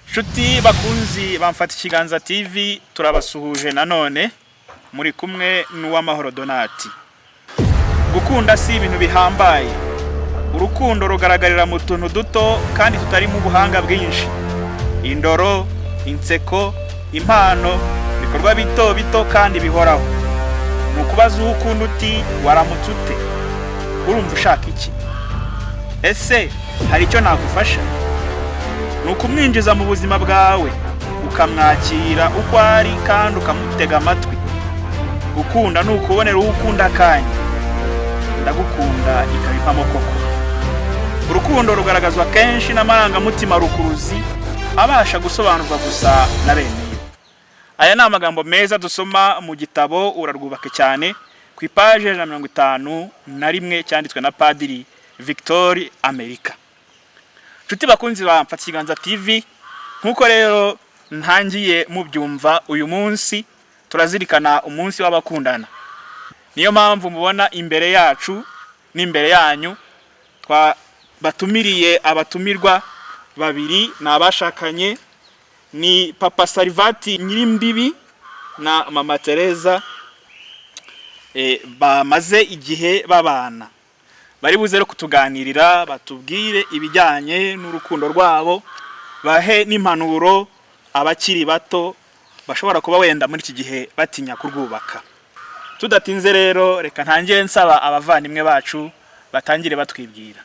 Nshuti bakunzi bamfata ikiganza TV, turabasuhuje nanone, muri kumwe n'Uwamahoro Donati. Gukunda si ibintu bihambaye. Urukundo rugaragarira mu tuntu duto kandi tutarimo ubuhanga bwinshi: indoro, inseko, impano, ibikorwa bito bito kandi bihoraho. Ni ukubaza uwo ukunda uti: "Waramutse ute? Urumva ushaka iki? Ese hari icyo nagufasha?" Ni ukumwinjiza mu buzima bwawe, ukamwakira uko ari kandi ukamutega amatwi. Gukunda ni ukubonera uwo ukunda akanya. Ndagukunda ikaba impamo koko. Urukundo rugaragazwa kenshi n'amarangamutima rukuruzi abasha gusobanurwa gusa na bene yo. Aya ni amagambo meza dusoma mu gitabo Urarwubake Cyane, ku ipaje 151, cyanditswe na Padiri Victor Amerika. Nshuti bakunzi ba Mfata Ikiganza TV, nk'uko rero ntangiye mubyumva, uyu munsi turazirikana umunsi w'abakundana. Niyo mpamvu mubona imbere yacu n'imbere yanyu batumiriye abatumirwa babiri. Ni abashakanye, ni Papa Salivati Nyirimbibi na Mama Tereza, bamaze igihe babana. Bari buze rero kutuganirira, batubwire ibijyanye n'urukundo rwabo, bahe n'impanuro abakiri bato bashobora kuba wenda muri iki gihe batinya kurwubaka. Tudatinze rero, reka ntangire nsaba abavandimwe bacu batangire batwibwira.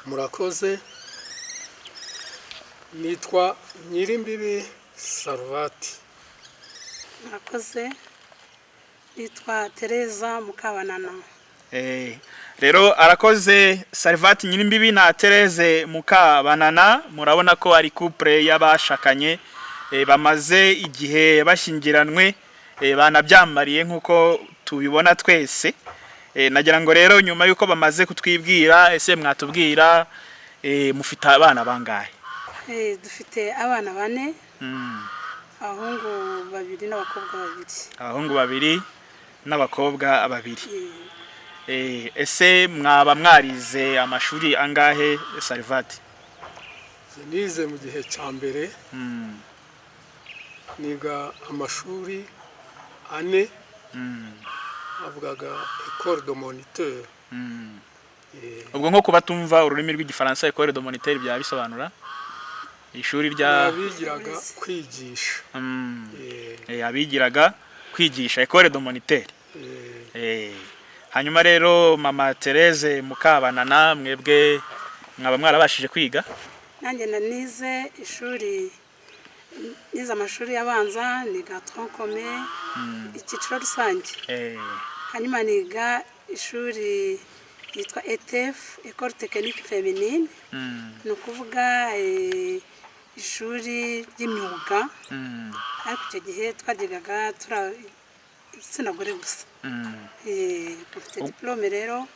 Murakoze. Nitwa Nyirimbibi Saruvati. Murakoze. Nitwa Tereza Mukabanana. Rero arakoze Salvati Nyirimbibi na Tereze Mukabanana. Murabona ko ari couple y'abashakanye, bamaze igihe bashyingiranwe, banabyambariye nk'uko tubibona twese. Nagira ngo rero nyuma y'uko bamaze kutwibwira, ese mwatubwira, mufite abana bangahe? Dufite abana bane, abahungu babiri n'abakobwa babiri. Abahungu babiri n'abakobwa babiri. Ese mwaba mwarize amashuri angahe, Salvati? Nize mu gihe cya mbere, niga amashuri ane, avugaga école de moniteur. Ubwo nko kuba tumva ururimi rw'Igifaransa, école de moniteur byaba bisobanura ishuri rya abigiraga kwigisha. Abigiraga kwigisha, école de moniteur. Hanyuma rero Mama Therese Mukabanana, mwebwe mwaba mwarabashije kwiga? Nanjye nize ishuri, nize amashuri abanza, niga tronc commun, icyiciro rusange. Hanyuma niga ishuri ryitwa ETF, École Technique Féminine, ni ukuvuga ishuri ry'imyuga, ariko icyo gihe twaryigaga turi igitsina gore gusa. Dufite diplôme rero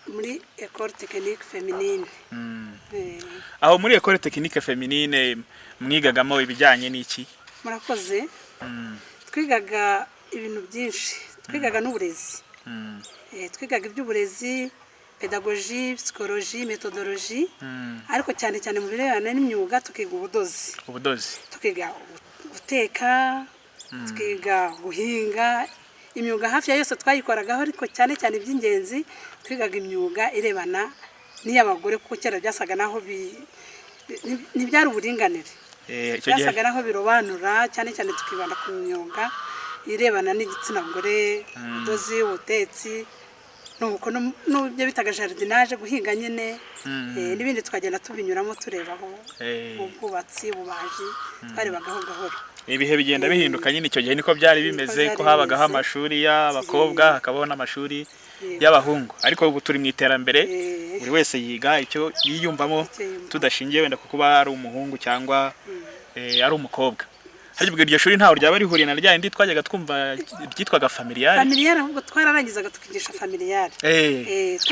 muri École Technique Féminine. Aho muri École Technique Féminine mwigagamo ibijyanye n'iki? Murakoze. Twigaga ibintu byinshi, twigaga n'uburezi. Twigaga iby'uburezi, pédagogie, psychologie, méthodologie, ariko cyane cyane mu birebana n'imyuga tukiga ubudozi. Ubudozi. Tukiga guteka, tukiga guhinga. Imyuga hafi ya yose twayikoragaho, ariko cyane cyane iby'ingenzi twigaga imyuga irebana n'iy'abagore, kuko kera byasaga naho ntibyari uburinganire. Icyo gihe Byasaga naho birobanura cyane cyane, tukibanda ku myuga irebana n'igitsina gore: ubudozi, ubutetsi, nuko n'ibyo bitaga jardinage, guhinga nyine, n'ibindi tukagenda tubinyuramo turebaho, ubwubatsi, ububaji, twarebagaho gahoro. Ibihe bigenda bihinduka nyine. Icyo gihe niko byari bimeze, Niko ko byari habagaho bimeze. amashuri y'abakobwa, hakabaho n'amashuri y'abahungu, ariko ubu turi mu iterambere, buri wese yiga icyo yiyumvamo, Icyo yiyumvamo. tudashingiye wenda ku kuba ari umuhungu cyangwa ari umukobwa. Harya ubwo iryo shuri ntaho ryaba rihuriye na rya rindi twajyaga twumva ryitwaga familiale? Familiale, ahubwo twararangizaga tukigisha familiale.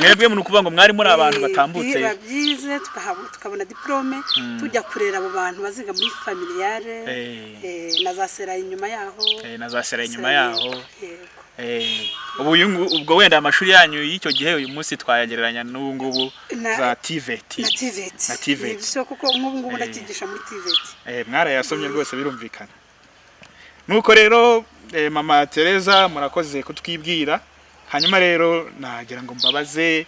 Mwebwe ni ukuvuga ngo mwari muri abantu batambutse. Babyize, tukabona diplôme, tujya kurera abo bantu baziga muri familiale, na za sera inyuma yaho. Na za sera inyuma yaho. Yego. Ubu ubwo wenda amashuri yanyu y'icyo gihe uyu munsi twayagereranya n'ubu ngubu za TVET. Na TVET. Na TVET. Ni byo kuko nk'ubu ngubu ndakigisha muri TVET. Mwarayasomye rwose, birumvikana. Nuko rero mama Tereza, murakoze kutwibwira. Hanyuma rero nagira ngo mbabaze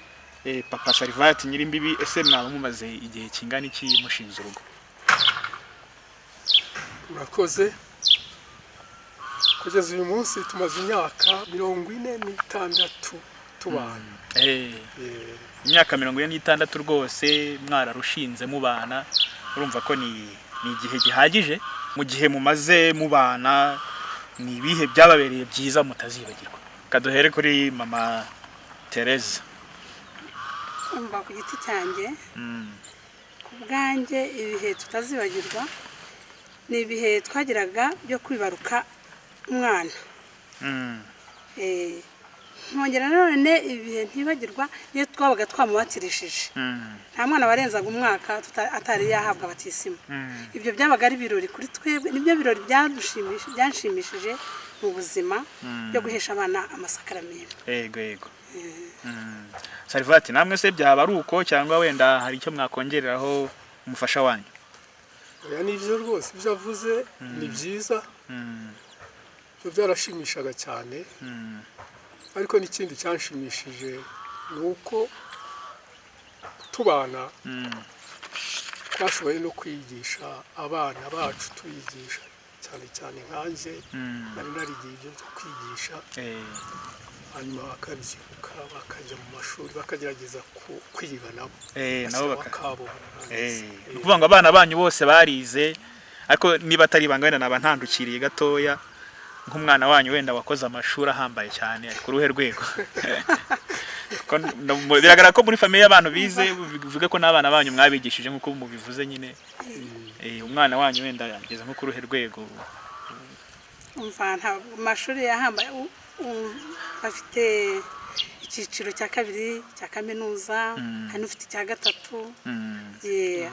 papa Salivati Nyirimbibi, ese mwaba mumaze igihe kingana iki mushinze urugo? Murakoze. Kugeza uyu munsi tumaze imyaka 46 tubana. Imyaka 46 rwose mwararushinze mubana, urumva ko ni igihe gihagije. Mu gihe mumaze mubana, ni ibihe byababereye byiza mutazibagirwa? Kaduhere kuri mama Tereza. Umva, ku giti cyanjye, ku bwanjye, ibihe tutazibagirwa ni ibihe twagiraga byo kwibaruka umwana. Nkongera nanone ibihe ntibagirwa niyo twabaga twamubatirishije. Nta mwana warenzaga umwaka atari yahabwa batisimu. Ibyo byabaga ari ibirori kuri twebwe, nibyo birori byanshimishije mu buzima, byo guhesha abana amasakaramentu. Yego. Salivati, namwe se byaba ari uko, cyangwa wenda hari icyo mwakongereraho umufasha wanyu? Oya, nibyo rwose, ibyo avuze ni byiza. Ibyo byarashimishaga cyane. Ariko n'ikindi cyanshimishije ni uko tubana twashoboye no kwigisha abana bacu, tubigisha cyane cyane nkanjye nari narigiye ibyo byo kwigisha, hanyuma bakabyibuka, bakajya mu mashuri, bakagerageza kwiga nabo, nabo bashyiraho akabo bararangiza. Ni ukuvuga ngo abana banyu bose barize. Ariko niba atari ibanga, wenda naba ntandukiriye gatoya, nk'umwana wanyu wenda wakoze amashuri ahambaye cyane ari ku ruhe rwego? Ko biragaragara ko muri famille y'abantu bize, bivuge ko n'abana banyu mwabigishije nk'uko mubivuze nyine. Umwana wanyu wenda yageze nko ku ruhe rwego? Umva, ntabwo amashuri yahambaye, afite icyiciro cya kabiri cya kaminuza, hari n'ufite icya gatatu. Yeah.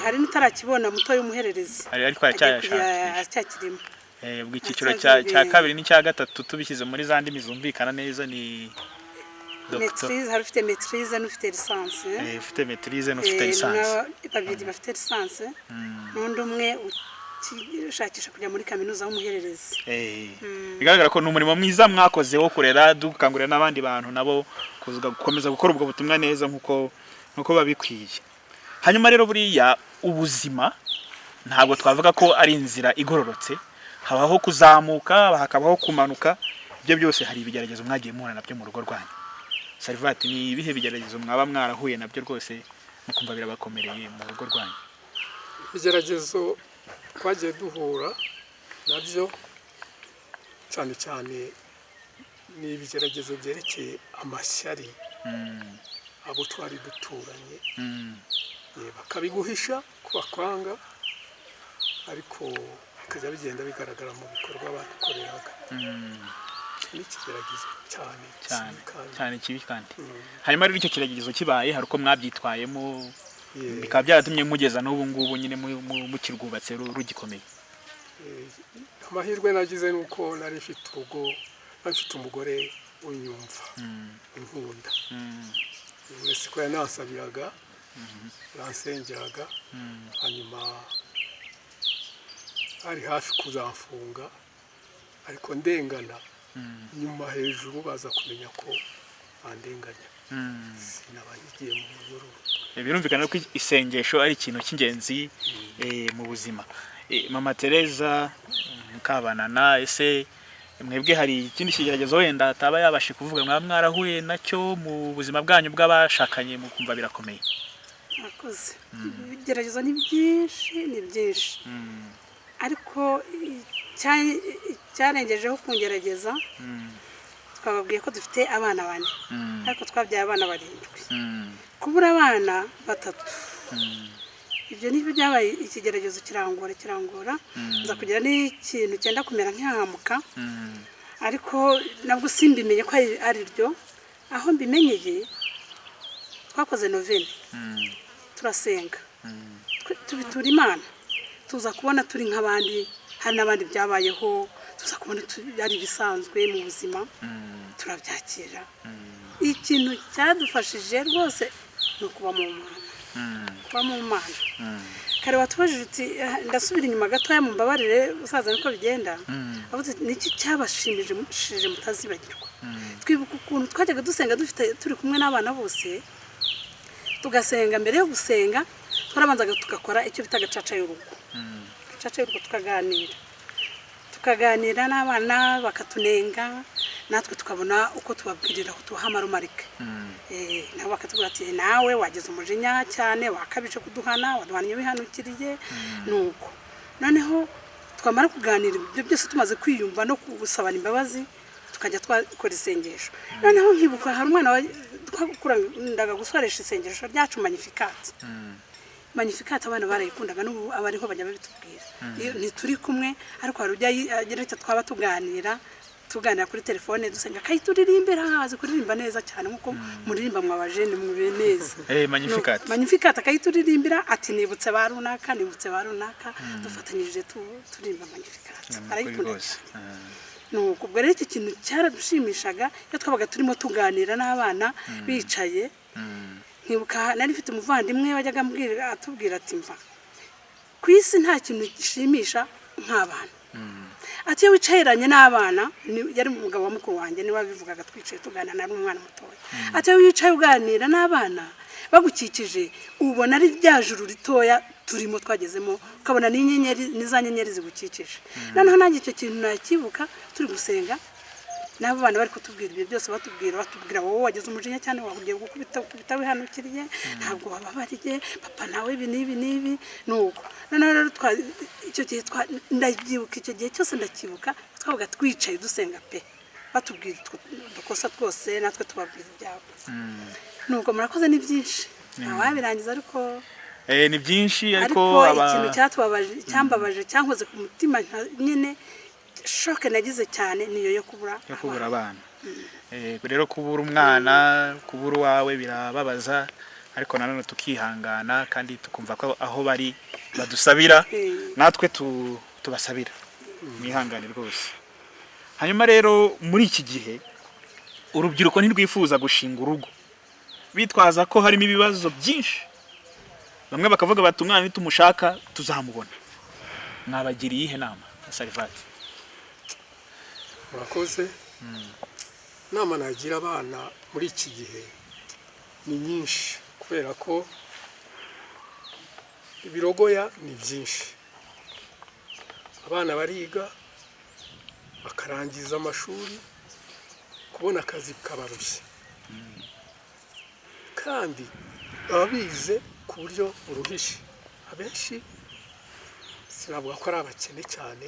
Hari n'utarakibona muto y'umuhererezi. Ariko Agiye aracyayashakisha. Aracyakirimo. Ubwo icyiciro cya kabiri n'icya gatatu tubishyize muri za ndimi zumvikana neza ni doctor. Maîtrise, hari ufite maîtrise n'ufite licence. Ufite maîtrise n'ufite licence. Babiri bafite licence n'undi umwe ushakisha kujya muri kaminuza w'umuhererezi. Bigaragara ko ni umurimo mwiza mwakoze wo kurera, dukangurira n'abandi bantu nabo kuza gukomeza gukora ubwo butumwa neza nk'uko biba bikwiye. Hanyuma rero buriya ubuzima ntabwo twavuga ko ari inzira igororotse, habaho kuzamuka, hakabaho kumanuka. Ibyo byose hari ibigeragezo mwagiye muhura nabyo mu rugo rwanyu. Salivati, ni ibihe bigeragezo mwaba mwarahuye nabyo rwose mukumva birabakomereye mu rugo rwanyu? Ibigeragezo twagiye duhura nabyo cyane cyane ni ibigeragezo byerekeye amashyari, abo twari duturanye, bakabiguhisha ko bakwanga, ariko bikajya bigenda bigaragara mu bikorwa badukoreraga. Ni ikigeragezo cyane cyane kibi kandi. Cyane kibi kandi. Hanyuma rero icyo kigeragezo kibaye, hari uko mwabyitwayemo, bikaba byaratumye mugeza n'ubu ngubu nyine mukirwubatse rugikomeye. Amahirwe nagize ni uko nari mfite urugo, nari mfite umugore unyumva, unkunda. Uretse ko yanansabiraga, yansengeraga, hanyuma ari hafi kuzamfunga, ariko ndengana. Nyuma hejuru baza kumenya ko bandenganya, sinaba nkigiye mu munyururu. Birumvikana ko isengesho ari ikintu cy'ingenzi mu buzima. Mama Tereza Mukabanana, ese mwebwe hari ikindi kigeragezo wenda ataba yabashe kuvuga mwaba mwarahuye nacyo mu buzima bwanyu bw'abashakanye mukumva birakomeye? Murakoze. Ibigeragezo ni byinshi, ni byinshi, ariko icyarengejeho kungerageza, twababwiye ko dufite abana bane, ariko twabyaye abana barindwi. Kubura abana batatu, ibyo nibyo byabaye ikigeragezo, kirangora, kirangora, nza kugira n'ikintu cyenda kumera nk'ihahamuka, ariko nabwo simbimenye ko ari ryo. Aho mbimenyeye, twakoze novene, turasenga, tubitura Imana, tuza kubona turi nk'abandi, hari n'abandi byabayeho. Tuza kubona ari ibisanzwe mu buzima, turabyakira. Ikintu cyadufashije rwose ni ukuba mu Mana, kuba mu Mana. Kare watubajije uti ndasubira inyuma gatoya, mumbabarire musaza, niko bigenda. Avuze uti, niki cyabashimishije mutazibagirwa? Twibuka ukuntu twajyaga dusenga dufite, turi kumwe n'abana bose, tugasenga. Mbere yo gusenga twarabanzaga tugakora icyo bita gacaca y'urugo, gacaca y'urugo, tukaganira n'abana, bakatunenga, natwe tukabona uko tubabwirira, tubaha ama remarques. Nabo bakatubwira ati: "Nawe wagize umujinya cyane, wakabije kuduhana, waduhannye wihanukiriye." Nuko noneho twamara kuganira ibyo byose, tumaze kwiyumva no gusabana imbabazi, tukajya twakora isengesho. Noneho nkibuka hari umwana twakundaga gusoresha isengesho ryacu Magnificat. Magnificat abana barayikundaga, n'ubu abariho bajya babitubwira. Iyo ntituri kumwe, ariko hari ujya agira icyo twaba tuganira kuri telefone, dusenga, akayituririmbira. Azi kuririmba neza cyane nk'uko muririmba mwabajene mube neza. Magnificat. No, Magnificat akayituririmbira, ati: "Nibutse ba runaka, nibutse ba runaka," dufatanyije turirimba Magnificat. Arayikunda rwose. cyane. Nuko ubwo rero icyo kintu cyaradushimishaga iyo twabaga turimo tuganira n'abana bicaye. Nkibuka nari mfite umuvandimwe wajyaga atubwira ati: "Mva ku isi nta kintu gishimisha nk'abana." Ati: "Iyo wicaranye n'abana," yari umugabo wa mukuru wanjye niwe wabivugaga, twicaye tuganira, nari umwana mutoya. Ati: "Iyo wicaye uganira n'abana bagukikije, ubona ari rya juru ritoya turimo twagezemo, ukabona n'inyenyeri, n'iza nyenyeri zigukikije." Noneho nanjye icyo kintu nakibuka, turi gusenga n'abo bana bari kutubwira ibyo byose, batubwira: "Wowe wagize umujinya cyane, wagiye gukubita, gukubita wihanukiriye, ntabwo wababariye papa nawe ibi n'ibi n'ibi." Nuko noneho rero icyo gihe ndabyibuka, icyo gihe cyose ndacyibuka, twabaga twicaye dusenga pe, batubwira utwo dukosa twose, natwe tubabwira ibyabo. Nuko murakoze, ni byinshi ntawabirangiza, ariko Ni byinshi, ariko ariko ikintu cyatubabaje, cyambabaje, cyankoze ku mutima nyine, choc nagize cyane, niyo yo kubura yo kubura abana. Rero kubura umwana, kubura uwawe birababaza, ariko nanone tukihangana kandi tukumva ko aho bari badusabira, natwe tubasabira. Mwihangane rwose. Hanyuma rero muri iki gihe urubyiruko ntirwifuza gushinga urugo, bitwaza ko harimo ibibazo byinshi. Bamwe bakavuga bati: "Umwana nitumushaka tuzamubona." Mwabagiriye iyihe nama, Salivati? Murakoze. Inama nagira abana muri iki gihe ni nyinshi, kubera ko ibirogoya ni byinshi. Abana bariga bakarangiza amashuri, kubona akazi kabarushye, kandi baba bize ku buryo buruhije. Abenshi sinavuga ko ari abakene cyane,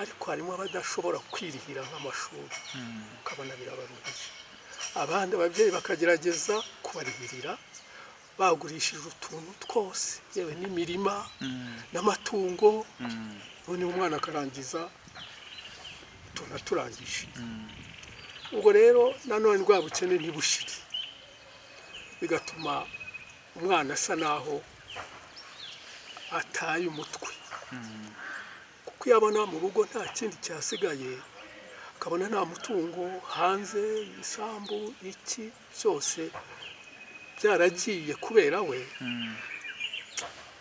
ariko harimo abadashobora kwirihira nk'amashuri, ukabona birabaruhije. Abandi ababyeyi bakagerageza kubarihirira bagurishije utuntu twose, yewe n'imirima n'amatungo, noneho umwana akarangiza utuntu aturangije. Ubwo rero nanone rwa bukene ntibushire, bigatuma umwana asa naho ataye umutwe, kuko iyo abona mu rugo nta kindi cyasigaye, akabona nta mutungo hanze, isambu, iki byose byaragiye kubera we,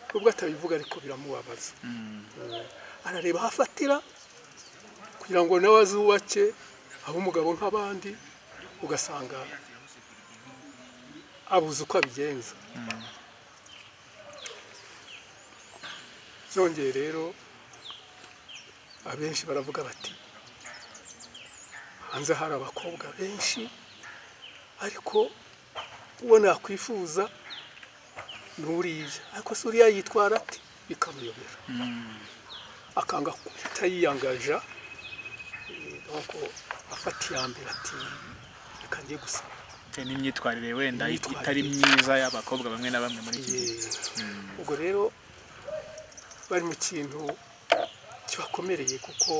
nubwo atabivuga ariko biramubabaza. Arareba aho afatira kugira ngo nawe azubake, abe umugabo nk'abandi, ugasanga abuze uko abigenza. Byongeye rero, abenshi baravuga bati: "Hanze hari abakobwa benshi, ariko uwo nakwifuza ni uriya, ariko se uriya yitwara ate?" Bikamuyobera, akanga guhita yiyangaja. Donc afata iya mbere ati: "Reka njye gusaba." Bitewe n'imyitwarire wenda Imyitwarire. itari myiza y'abakobwa bamwe na bamwe muri iki gihe. Ubwo rero bari mu kintu kibakomereye, kuko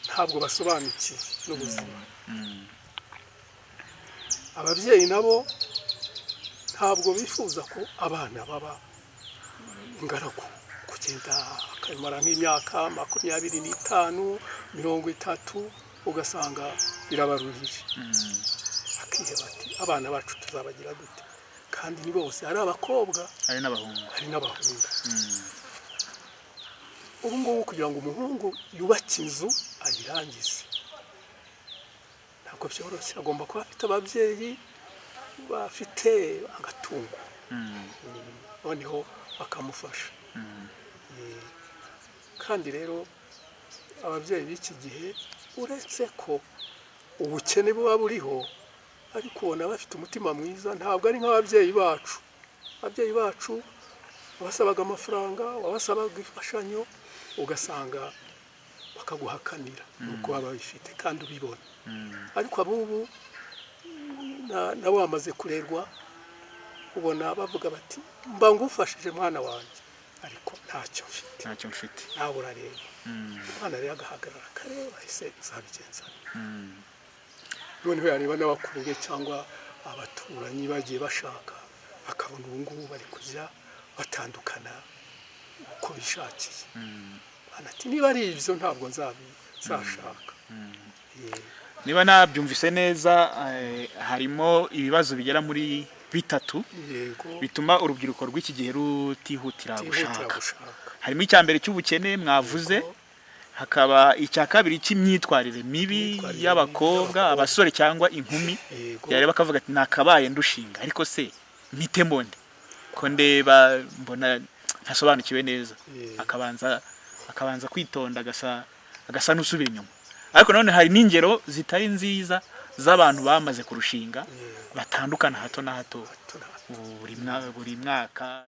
ntabwo basobanukiwe n'ubuzima. Ababyeyi nabo ntabwo bifuza ko abana baba ingaragu ku Akagenda akamara nk'imyaka 25, 30, ugasanga birabaruhije, akiheba ati abana bacu tuzabagira gute? Kandi ni bose, ari abakobwa ari n'abahungu. Hari n'abahungu. Ubu ngubu kugira ngo umuhungu yubake inzu ayirangize ntabwo byoroshye, agomba kuba afite ababyeyi bafite agatungo, noneho bakamufasha. Kandi rero ababyeyi b'iki gihe, uretse ko ubukene buba buriho, ariko ubona bafite umutima mwiza, ntabwo ari nk'ababyeyi bacu. Ababyeyi bacu wabasabaga amafaranga, wabasabaga imfashanyo, ugasanga bakaguhakanira nuko baba babifite kandi ubibona. Ariko abubu nabo bamaze kurerwa, ubona bavuga bati mba ngufashije mwana wanjye, ariko ntacyo mfite. Ntacyo mfite. Nawe urareba. Umwana rero agahagarara akareba, ese nzabigenza nte? Noneho yareba n'abakuru be cyangwa abaturanyi bagiye bashaka, akabona ubu ngubu bari kujya batandukana uko bishakiye. Umwana ati niba ari ibyo ntabwo nzashaka. Niba nabyumvise neza, harimo ibibazo bigera muri bitatu bituma urubyiruko rw'iki gihe rutihutira tihutira gushaka. Gushaka. Harimo icya mbere cy'ubukene mwavuze, hakaba icya kabiri cy'imyitwarire mibi Imyitwarire mibi y'abakobwa, y'abakobwa. abasore cyangwa inkumi, yareba akavuga ati nakabaye ndushinga, ariko se mpitemo nde ko ndeba mbona ntasobanukiwe neza? Akabanza kwitonda, agasa n'usubira inyuma. Ariko none hari n'ingero zitari nziza z'abantu bamaze kurushinga batandukana hato na hato, Hato na hato. buri mwaka.